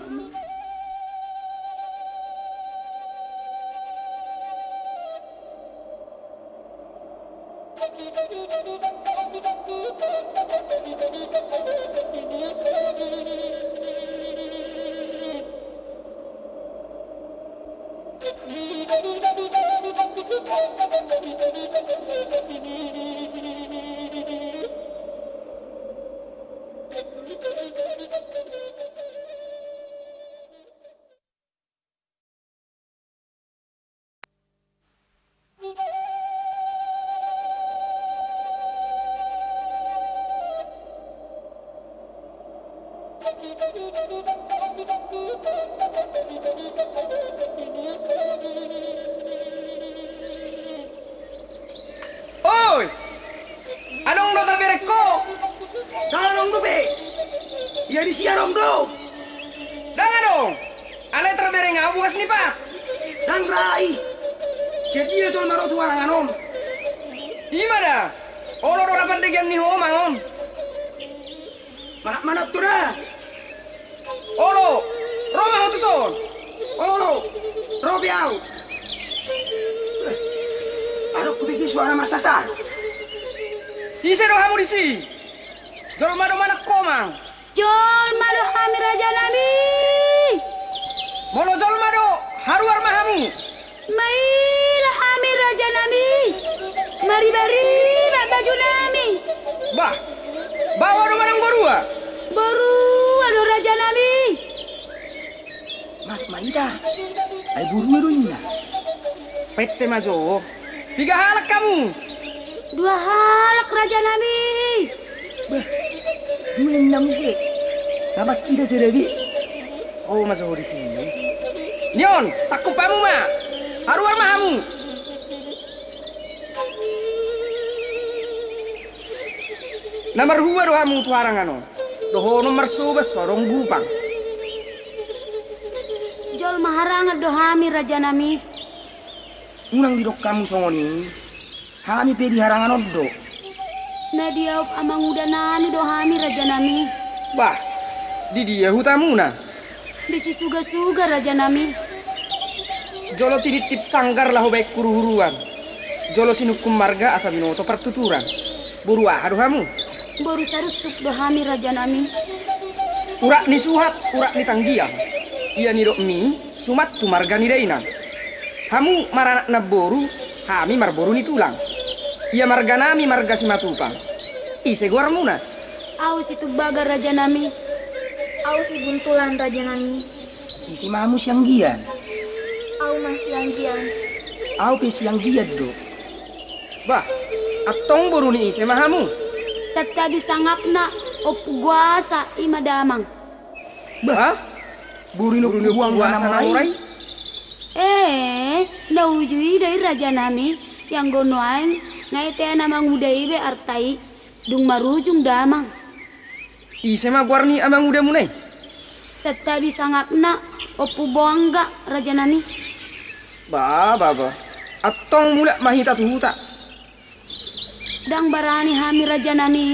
Oi! Adong do tarbereng ho? Ndang adong dope. Ia disi adong do? Ndang adong. Alai tarbereng ahu bogas ni pat. Ndang ra i. Sian dia jolma ro tu harangan on? I ma da. Olo do ra pandegean ni ho mangan on. Manat-manat tu da. Olo, ro ma ho tuson. Olo, ro be ahu. Eh, adong hubege suara marsasar. Ise do hamu disi? Jolma do manang ho, Amang? Jolma do hami, rajanami. Molo jolma do, haruar ma hamu. Maila hami, rajanami. Maribariba bajunami. Bah, baoa do manang borua? Borua do, rajanami. Masuk ma hita. Ai borua do ninna. Pette ma jo. Piga halak hamu? Dua halak, rajanami. Bah, dua ninna muse. Tabat hita sada be. Ho ma jo disi. Ni on, tangkup hamu ma. Haruar ma hamu. Na marhua do hamu tu harangan on? Dohonon marsoban so adong gupang. Jolma harangan do hami, rajanami. Unang didok hamu songon i. Hami pe di harangan on do. Na diaop amangudanami do hami, rajanami. Bah, di dia hutamuna? Di Sisugasuga, rajanami. Jolo tiniptip sanggar laho baen huruhuruan. Jolo sinungkun marga asa binoto partuturan. Boru aha do hamu? Boru Sarunsuk do hami, rajanami. Urat ni suhat, urat ni tanggiang. Ia nidokmi, suman tu marga ni dainang. Hamu maranak namboru, hami marboru ni tulang. Ia marganami marga Simatupang. Ise goarmuna? Ahu Situmbaga, rajanami. Ahu Sibuntulan, rajanami. Ise ma hamu sianggian? Ahu ma sianggian. Ahu pe sianggian do. Bah, antong boru ni ise ma hamu? Santabi sangapna Ompu Goasa, i ma damang. Bah, boru ni Ompu Buangga na mora i? E, na uju i do i, rajanami. Ianggo nuaeng nga ete amanguda i be arta i. Dung marujung damang. Ise ma goar ni amangudamuna i? Santabi sangapna Ompu Buangga, rajanami. Bah, bah, bah. Antong mulak ma hita tu huta. Ndang barani hami, rajanami.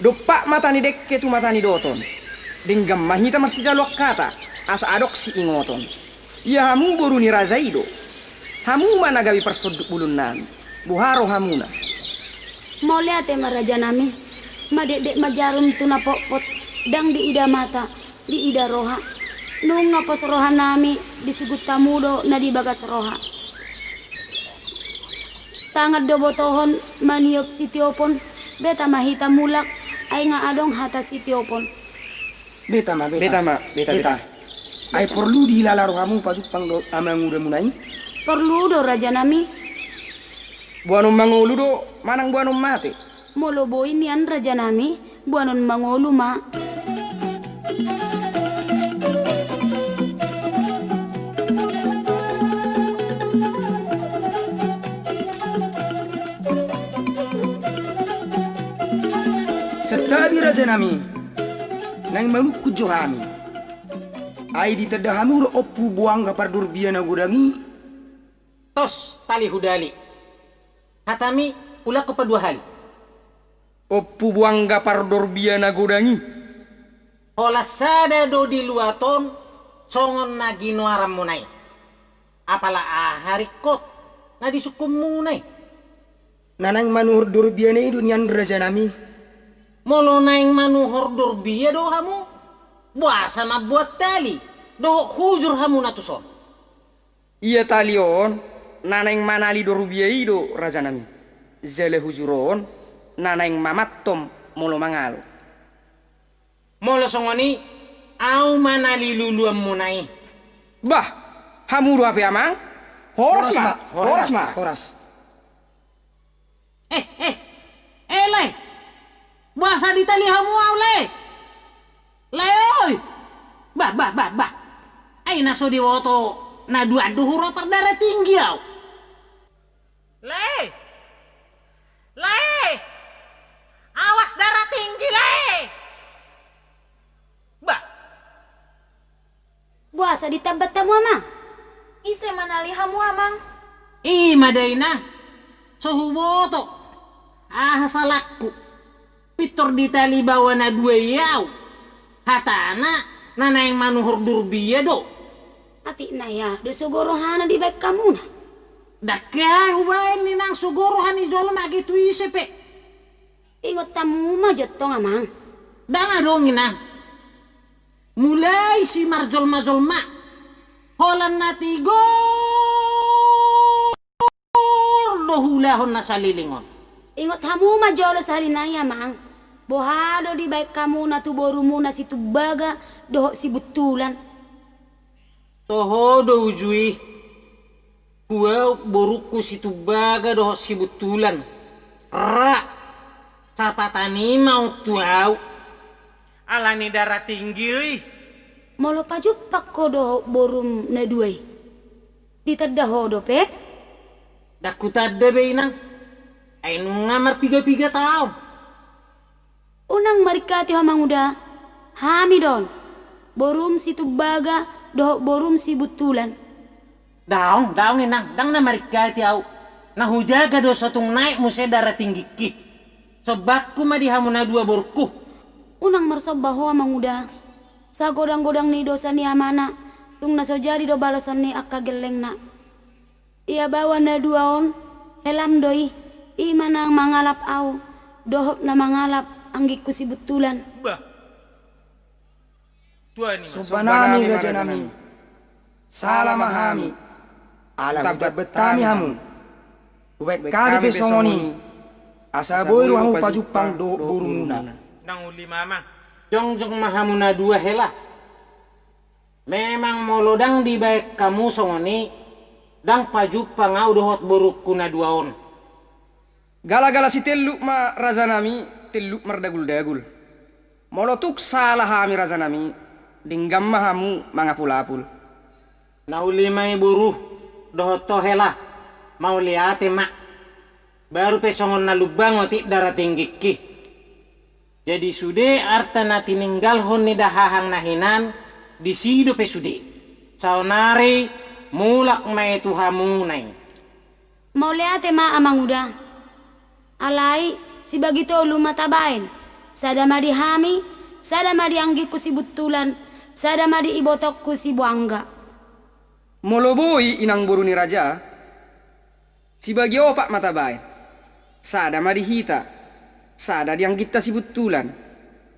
Dompak mata ni dengke tu mata ni doton. Denggan ma hita marsijaloan hata, asa adong siingoton. Ia hamu boru ni raja i do. Hamu ma na gabe parsonduk bulunna. Boha rohamuna? Mauliate ma rajanami. Madekdek ma jarum tu na potpot, ndang diida mata, diida roha. Nunga pos rohanami, disugut hamu do na di bagas roha. Tangan do botohon maniop sitiopon, beta ma hita mulak, ai nga adong hata sitiopon. Beta ma, beta. Beta ma, beta, beta. Ai porlu dihilala rohamu pajumpang dohot amangudamuna i? Porlu do, rajanami. Boanon mangolu do manang boanon mate? Molo boi nian, rajanami, boanon mangolu ma. Santabi, rajanami. Naeng manungkun jo hami. Ai ditanda hamu do Ompu Boangga Pardorbia na godang i? Tos, tali hudali. Hatami, ulangkon padua hali. Ompu Boangga Pardorbia na godang i. Holan sada do di luat on songon na ginoaranmuna i. Apala aha ringkot na disungkunmuna i? Na naeng manuhor Dorbiana i do nian, rajanami. Molo naeng manuhor Dorbia do hamu, boasa mamboan tali dohot hujur hamu na tuson? Ia tali on na naeng manali Dorbia i do, rajanami. Jala hujur on na naeng mamantom molo mangalo. Molo songon i, ahu ma na niluluanmuna i. Bah, hamu do hape, amang? Horas ma, horas ma. Horas. Eh, eh, eh, lae. Boasa ditali hamu ahu, lae? Lae, oi. Bah, bah, bah, bah. Ai na so diboto na dua do hurotar darah tinggi ahu. Lae! Lae! Awas darah tinggi, lae! Bah! Boasa ditambat hamu, amang? Ise manali hamu, amang? I ma da, inang. So huboto aha salangku. Pintor ditali baoa na dua i ahu. Hatana, na naeng manuhor Dorbia do. Atik na hea do sogo rohana dibaen hamuna? Ndang hea hubaen, inang, sogo roha ni jolma age tu ise pe. Ingot hamu ma jo tong, amang. Ndang adong, inang. Mulai simarjolmajolma, holan na tigor do huulahon na saleleng on. Ingot hamu ma jolo sahali nai, amang. Boha do dibaen hamuna tu borumuna Situmbaga dohot Sibuntulan? Toho do uju i, huaut borungku Situmbaga dohot Sibuntulan. Ra, sapatan i ma on tu ahu. Ala ni darah tinggi i. Molo pajumpang ho dohot borum na dua i, ditanda ho dope? Ndang hutanda be, inang. Ai nunga marpigapiga taon. Unang maringkati ho, amang uda. Hami do on, borum Situmbaga dohot borum Sibuntulan. Daong, daong, inang, ndang na maringkati ahu. Na hujaga do so tung naek muse darah tinggingki. Sombangku ma di hamu na dua borungku. Unang marsomba ho, amang uda. Sagodanggodang ni dosa ni amana, tung na so jadi do baloson ni angka gellengna. Ia baoa na dua on, helam do i, i ma na mangalap ahu, dohot na mangalap anggingku Sibuntulan. Bah. Tuani ma. Sumbanami, rajanami. Sala ma hami. Ala hutambat hami hamu. Hubaen hami pe songon i. Asa boi rohamu pajumpang dohot borumuna. Nang uli ma, amang. Jongjong ma hamu na dua hela. Memang molo ndang dibaen hamu songon i, ndang pajumpang ahu dohot borungku na dua on. Galagala sitelluk ma, rajanami, telluk mardaguldagul. Molo tung sala hami, rajanami, denggan ma hamu mangapulapul. Na uli ma i, boru, dohot ho hela, mauliate ma. Baru pe songon na lumbang otik darah tinggingki. Jadi sude arta na tininggalhon ni dahahang na hinan, disi dope sude. Saonari mulak ma i tu hamuna i. Mauliate ma, amang uda. Alai sibagi tolu ma tabaen. Sada ma di hami, sada ma di anggingku Sibuntulan, sada ma di ibotongku Siboangga. Molo boi, inang boru ni raja, sibagi opat ma tabaen. Sada ma di hita, sada di angginta si Buntulan,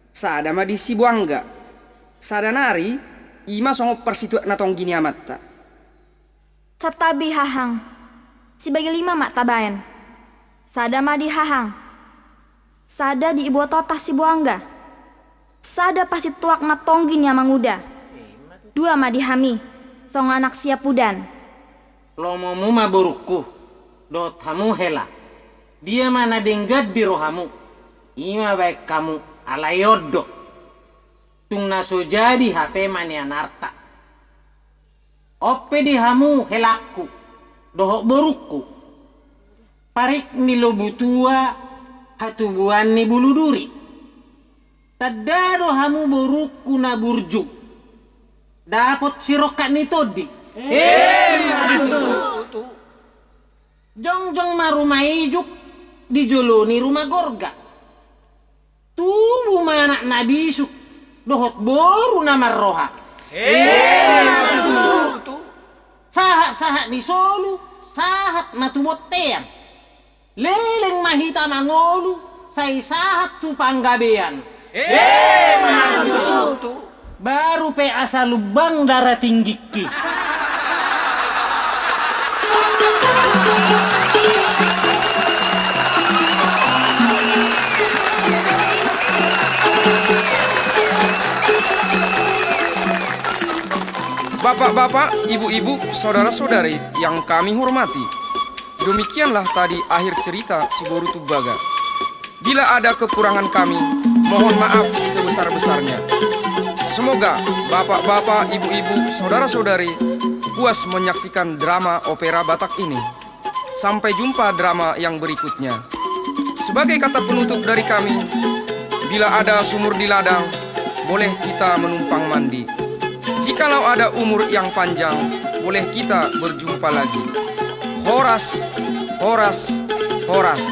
sada ma di si Boangga, sada nari i ma songon parsituak na tonggi ni amanta. Santabi hahang, sibagi lima ma tabaen. Sada ma di hahang, sada di ibotonta si Boangga, sada parsituak na tonggi ni amanguda. Dua ma di hami, songon anak siapudan. Lomomu ma borungku, dohot hamu hela. Dia ma na denggan di rohamu, i ma baen hamu, alai on do. Tung na so jadi hape ma nian arta. On pe di hamu helangku, dohot borungku. Parik ni lobu tua, hatubuan ni bulu duri. Tanda do hamu borungku na burju. Dapot sirongkap ni tondi. Emma tutu. Jongjong ma ruma ijuk di jolo ni ruma gorga. Tubu ma anak na bisuk, dohot boru na marroha. Emma tutu. Sahat-sahat ni solu, sahat ma tu bontean. Leleng ma hita mangolu, sai sahat tu panggabean. Emma tutu. Baru pe asa lumbang daratinggingki. Bapak-bapak, ibu-ibu, saudara-saudari yang kami hormati, demikianlah tadi akhir cerita Si Boru Tumbaga. Bila ada kekurangan kami, mohon maaf sebesar-besarnya. Semoga bapak-bapak, ibu-ibu, saudara-saudari puas menyaksikan drama opera Batak ini. Sampai jumpa drama yang berikutnya. Sebagai kata penutup dari kami, bila ada sumur di ladang, boleh kita menumpang mandi. Jikalau ada umur yang panjang, boleh kita berjumpa lagi. Horas, horas, horas.